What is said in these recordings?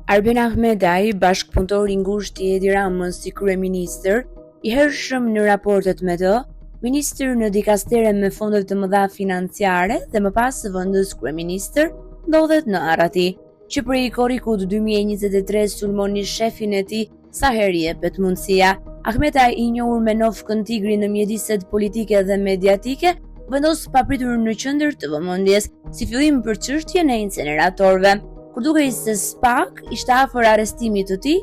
Arben Ahmetaj, bashkëpunëtor i ngushtë i Edi Ramës si kryeministër, i hershëm në raportet me të, ministër në dikastere me fonde të mëdha financiare dhe më pas zëvendës kryeministër, ndodhet në arrati. Që prej korrikut 2023 sulmon ish-shefin e tij sa herë i jepet mundësia. Ahmetaj i njohur me nofkën Tigri në mjediset politike dhe mediatike, u vendos papritur në qendër të vëmendjes, si fillim për çështjen e inceneratorëve. Kur dukej se SPAK ishte afër arrestimit të tij,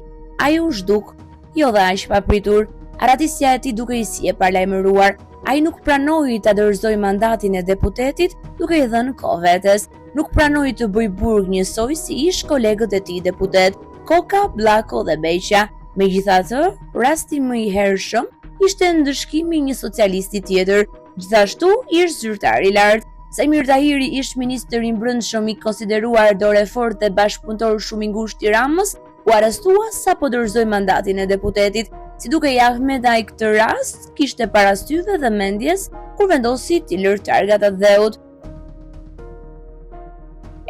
ai u zhduk, jo dhe aq papritur. Arratisja e tij dukej si e paralajmëruar. Ai nuk pranoi ta dorëzojë mandatin e deputetit, duke i dhënë kohë vetes. Nuk pranoi të bëjë burg njësoj si ish kolegët e tij deputetë, Koka, Bllako dhe Beqja. Megjithatë, rasti më i hershëm ishte ndëshkimi i një socialisti tjetër, gjithashtu ish zyrtar i lartë. Saimir Tahiri, ish ministër i Brendshëm i konsideruar dorë e fortë dhe bashkëpunëtor shumë i ngushtë i Ramës, u arrestua sapo dorëzoi mandatin e deputetit. Si dukej Ahmetaj këtë rast kishte para syve dhe mendjes kur vendosi t'i lërë targat atdheut.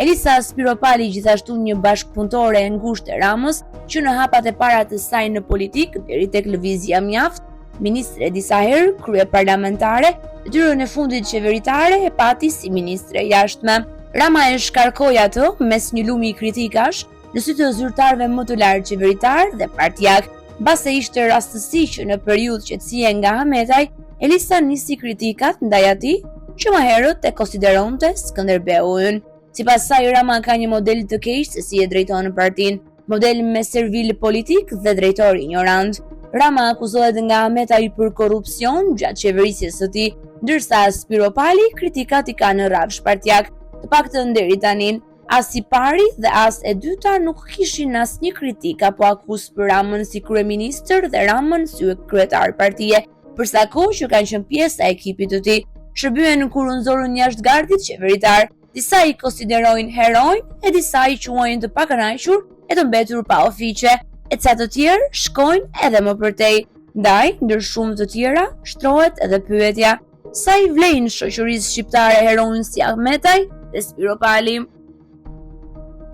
Elisa Spiropali gjithashtu një bashkëpunëtore e ngushtë e Ramës, që në hapat e para të saj në politikë deri tek lëvizja Mjaft, ministre disa herë, kryeparlamentare, detyrën e fundit qeveritare e pati si ministre e jashtme. Rama e shkarkoi atë mes një lumi kritikash, në sy të zyrtarëve më të lartë qeveritarë dhe partiakë. Mbase ishte rastësi që në periudhë qetësie nga Ahmetaj, Elisa nisi kritikat ndaj atij që më herët e konsideronte Skënderbeu ynë. Sipas saj, Rama ka një model të keq se si e drejton partinë, model me servil politik dhe drejtor injorant. Rama akuzohet nga Ahmetaj për korrupsion gjatë qeverisjes së tij, ndërsa Spiropali kritikat i ka në rrafsh partiak, të paktën deri tani. As i pari dhe as e dyta nuk kishin asnjë kritikë apo akuzë për Ramën si kryeministër dhe Ramën si kryetar partie, për sa kohë që kanë qenë pjesë e ekipit të tij. Shërbyen kur u nxorën jashtë gardhit qeveritar. Disa i konsiderojnë heronj e disa i quajnë të pakënaqur e të mbetur pa ofiqe, e ca të tjerë shkojnë edhe më përtej. Ndaj, ndër shumë të tjera, shtrohet edhe pyetja, Sa i vlejnë shoqërisë shqiptare heronj si Ahmetaj dhe Spiropali?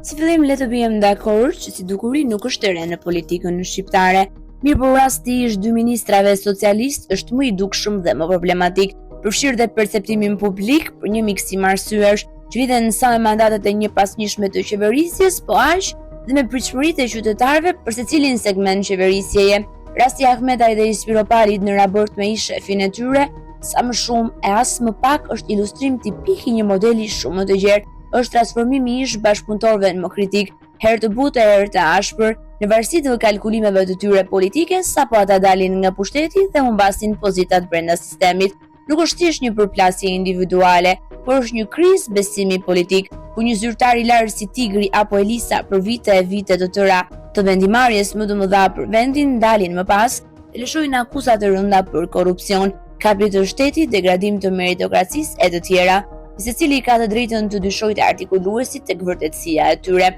Si fillim le të biem dakord që si dukuri nuk është e re në politikën shqiptare. Mirëpo rasti i ish dy ministrave socialistë është më i dukshëm dhe më problematik, përfshirë dhe perceptimin publik për një miksim arsyesh që lidhen sa me mandatet e njëpasnjëshme të qeverisjes, po aq dhe me pritshmëritë e qytetarëve për secilin segment qeverisjeje. Rasti i Ahmetajt dhe i Spiropalit në raport me ish-shefin e tyre, sa më shumë e as më pak është ilustrim tipik i një modeli shumë më të gjerë. Është transformimi i ish bashkëpunëtorëve në më kritikë, herë të butë e herë të ashpër, në varësi të kalkulimeve të tyre politike, sapo ata dalin nga pushteti dhe humbasin pozitat brenda sistemit. Nuk është thjesht një përplasje individuale, por është një krizë besimi politik, ku një zyrtar i lartë si Tigri apo Elisa për vite e vite të tëra të vendimmarrjes më të mëdha për vendin dalin më pas dhe lëshojnë akuza të rënda për korrupsion, kapje të shtetit, degradim të meritokracisë e të tjera. Secili ka të drejtën të dyshojë te artikuluesit tek vërtetësia e tyre.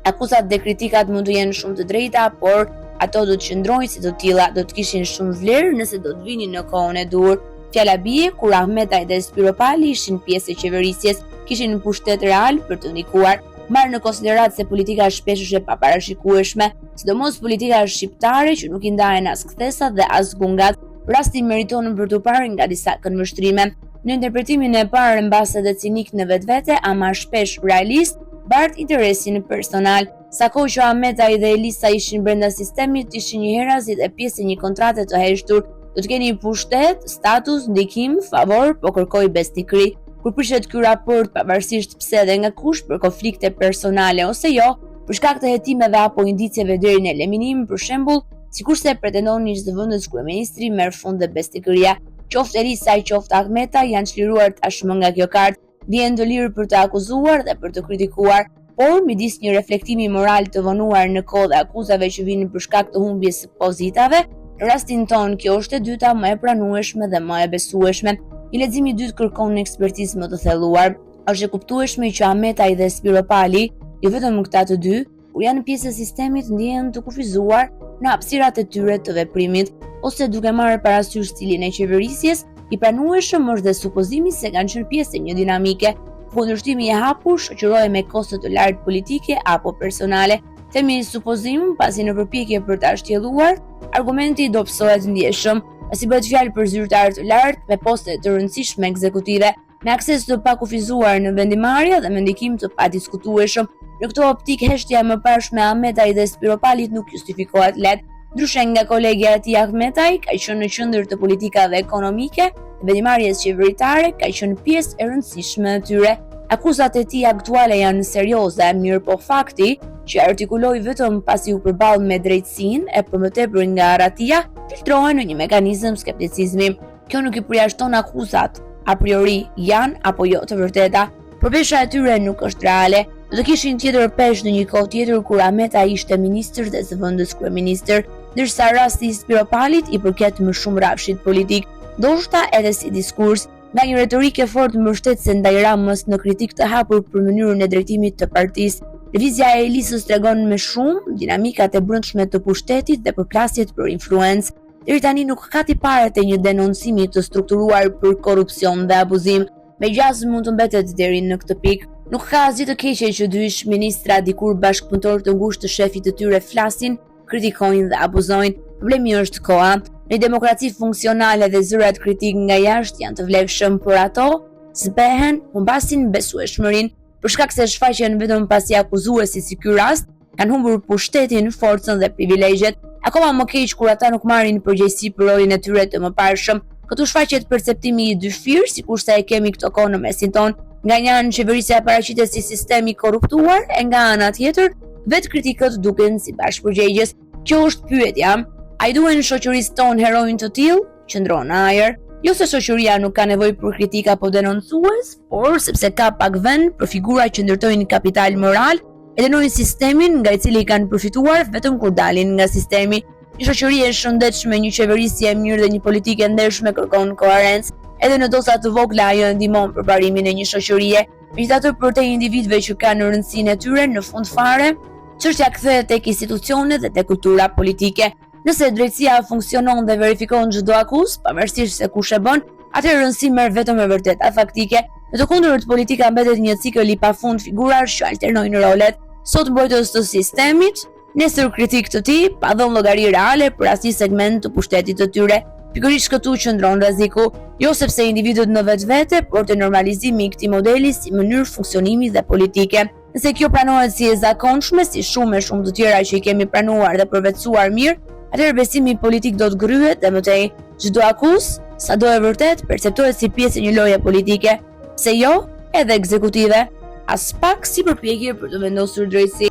Akuzat dhe kritikat mund të jenë shumë të drejta, por ato do të qëndrojnë si të tilla, do të kishin shumë vlerë nëse do të vinin në kohën e duhur. Fjala bie, kur Ahmetaj dhe Spiropali ishin pjesë e qeverisjes, kishin pushtet real për të ndikuar. Marrë në konsideratë se politika shpesh është e paparashikueshme, sidomos politika shqiptare që nuk i ndahen as kthesat dhe as gungat. Rasti meriton për t'u parë nga disa këndvështrime. Në interpretimin e parë mbase dhe cinik në vetvete, ama shpesh realist, bart interesin personal. Sa kohë që Ahmetaj dhe Elisa ishin brenda sistemit, ishin njëherazi dhe pjesë e një kontrate të heshtur. Do të keni pushtet, status, ndikim, favor, po kërkoj besnikëri. Kur prishet ky raport, pavarësisht pse dhe nga kush për konflikte personale ose jo, për shkak të hetimeve apo indicieve deri në eliminim, për shembull, sikurse pretendon ish zëvendës kryeministri, merr fund dhe besnikëria. Qoftë Elisa, qoftë Ahmetaj janë çliruar tashmë nga kjo kartë, ndihen të lirë për të akuzuar dhe për të kritikuar, por midis një reflektimi moral të vonuar në kohë dhe akuzave që vijnë për shkak të humbjes së pozitave, në rastin tonë kjo është e dyta më e pranueshme dhe më e besueshme. Një lexim i dytë kërkon ekspertizë më të thelluar. Është e kuptueshme që Ahmetaj dhe Spiropali, jo vetëm këta të dy, kur janë pjesë e sistemit ndjehen të kufizuar në hapësirat e tyre të veprimit, ose duke marrë parasysh stilin e qeverisjes, i pranueshëm është dhe supozimi se kanë qenë pjesë e një dinamike. Kundërshtimi i hapur shoqërohej me kosto të lartë politike apo personale. Themi supozim, pasi në përpjekje për ta shtjelluar, argumenti dobësohet ndjeshëm, pasi bëhet fjalë për zyrtarë të lartë me poste të rëndësishme ekzekutive, me akses të pakufizuar në vendimmarrje dhe me ndikim të padiskutueshëm. Në këtë optikë, heshtja e mëparshme e Ahmetajt dhe Spiropalit nuk justifikohet lehtë. Ndryshe nga kolegja e tij Ahmetaj, ka qenë në qendër të politikave ekonomike dhe vendimmarrjes qeveritare, ka qenë pjesë e rëndësishme e tyre. Akuzat e tij aktuale janë serioze, mirëpo fakti që artikuloi vetëm pasi u përball me drejtësinë e për më tepër nga arratia, filtrohen në një mekanizëm skepticizmi. Kjo nuk i përjashton akuzat, a priori janë apo jo të vërteta, por pesha e tyre nuk është reale. Do të kishin tjetër peshë në një kohë tjetër kur Ahmetaj ishte ministër dhe zëvendës kryeministër, ndërsa rasti i Spiropalit i përket më shumë rrafshit politik, ndoshta edhe si diskurs, nga një retorikë e fortë mbështetëse ndaj Ramës në kritikë të hapur për mënyrën e drejtimit të partisë. Lëvizja e Elisës tregon më shumë dinamikat e brendshme të pushtetit dhe përplasjet për influencë. Deri tani nuk ka tipare të një denoncimi të strukturuar për korrupsion dhe abuzim. Me gjasë mund të mbetet deri në këtë pikë. Nuk ka asgjë të keqe që dy ish ministra dikur bashkëpunëtorë të ngushtë të shefit të tyre flasin, kritikojnë dhe abuzojnë. Problemi është koha. Në një demokraci funksionale dhe zërat kritikë nga jashtë janë të vlefshëm, por ato zbehen, humbasin besueshmërinë, për shkak se shfaqen vetëm pasi akuzuesit si ky rast kanë humbur pushtetin, forcën dhe privilegjet. Akoma më keq kur ata nuk marrin përgjegjësi për rolin e tyre të mëparshëm. Këtu shfaqet perceptimi i dyfishtë, sikurse e kemi këto kohë në mesin tonë. Nga një anë qeverisja paraqitet si sistem i korruptuar, e nga ana tjetër, vetë kritikët duken si bashkëpërgjegjës. Kjo është pyetja. A i duhen shoqërisë tonë heronj të tillë? Qëndron në ajër. Jo se shoqëria nuk ka nevojë për kritika apo denoncues, por sepse ka pak vend për figura që ndërtojnë kapital moral e dënojnë sistemin nga i cili kanë përfituar vetëm kur dalin nga sistemi. Një shoqëri e shëndetshme, një qeverisje e mirë dhe një politikë e ndershme kërkon koherencë. Edhe në doza të vogla ajo e ndihmon përparimin e një shoqërie. Megjithatë, përtej individëve që kanë rëndësinë e tyre, në fund fare, çështja kthehet tek institucionet dhe tek kultura politike. Nëse drejtësia funksionon dhe verifikon çdo akuzë, pavarësisht se kush e bën, atëherë rëndësi merr vetëm e vërteta faktike. Në të kundërt, politika mbetet një cikël i pafund figurash që alternojnë rolet. Sot mbrojtës të sistemit, nesër kritikë të tij, pa dhënë llogari reale për asnjë segment të pushtetit të tyre. Pikërisht këtu qëndron rreziku, jo sepse individët në vetvete, por te normalizimi i këtij modeli si mënyrë funksionimi dhe politike. Nëse kjo pranohet si e zakonshme, si shumë e shumë të tjera që i kemi pranuar dhe përvetësuar mirë, atëherë besimi politik do të gërryhet dhe më tej. Çdo akuzë, sado e vërtetë, perceptohet si pjesë e një loje politike, pse jo, edhe ekzekutive, aspak si përpjekje për të vendosur drejtësi.